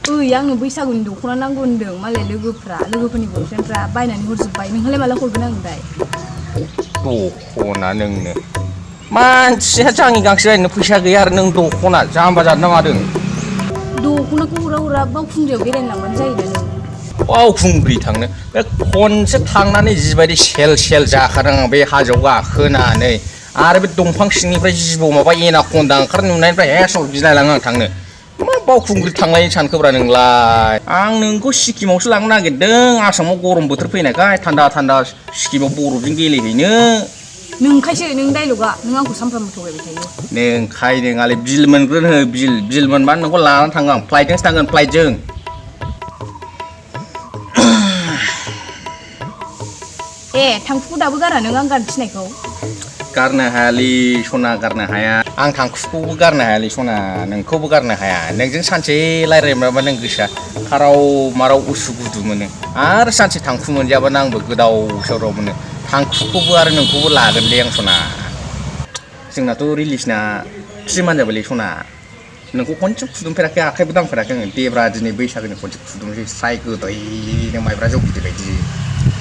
आंनो बैसागुनि दख'ना नांगौ होनदों मालाय लोगोफोरनि बयफ्रेन्डफ्रा बायनानै हरजोब्बाय नोंहालाय माला हरगोन आंनोलाय दख'ना नोंनो मानसिया जाङि गांसे बायनो फैसा गैया आरो नों दख'ना जाम्बा जादों ना मादों दख'नाखौ हरा बावखुंग्रियाव बेरायनो लांबानो जायोना नों बावखुंग्रि थांनो बे खनसे थांनानै जिबायदि सेल सेल जाखादों आं बे हाजोआव गाखोनानै आरो बे दंफां सिंनिफ्राय जिबौ माबा एनाकन्दा ओंखार नुनायनिफ्राय हेसाव गिलायलाङो आं थांनो मा बावखुंग्रि थांनायनि सानखोब्रा नोंलाय आं नोंखौ सिक्किमावसो लांनो नागिरदों आसामाव गरम बोथोर फैनायखाय थान्दा थान्दा सिक्किमाव बरफजों गेलेहैनो नोंखायसो नों डाइलगा नों आंखौ सानफ्रामबो थगायबाय थायो नोंखाय नोंहालाय बिल मोनग्रोनो हो बिल मोनबानो नोंखौ लानानै थाङो आं फ्लाइटजोंसो थांगोन फ्लाइटजों थांखुखौ दाबो गारा नों आं गारनो थिनायखौ गारनो हायालै सना गारनो हाया आं थांखुखौबो गारनो हायालै सना नोंखौबो गारनो हाया नोंजों सानसे रायज्लायमाबा नों गोसोआ खाराव माराव उसु गुदु मोनो आरो सानसे थांखु मोनजायाबानो आंबो गोदाव सोराव मोनो थांखुखौबो आरो नोंखौबो लागोनलै आं सना जोंनाथ' रिलिसना 3 मान्थ जाबायलै सना नोंखौ खनसे फुदुंफेराखै आखाइबो दांफेराखै आङो देब्रा दिनै बैसागोनि खनसे फुदुंसै स्राय गोदैनो माइब्रा जौ बिदै बायदि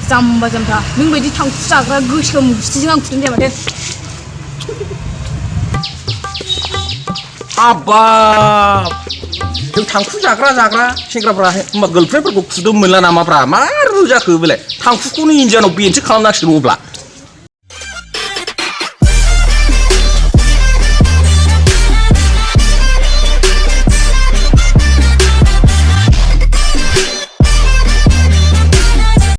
जाम्बा जाम्बा नों बायदि थांखु जाग्रा गोसोम गुस्थिजों आं फुदुं जाया माथो हाबाब जों थांखु जाग्रा सेंग्राफ्रा होमबा गार्लफ्रेन्डफोरखौ फुदुं मोनला नामाब्रा मा रुजाखो बेलाय थांखुखौनो इन्डियानाव बेनसो खालामनांसिगोन अब्ला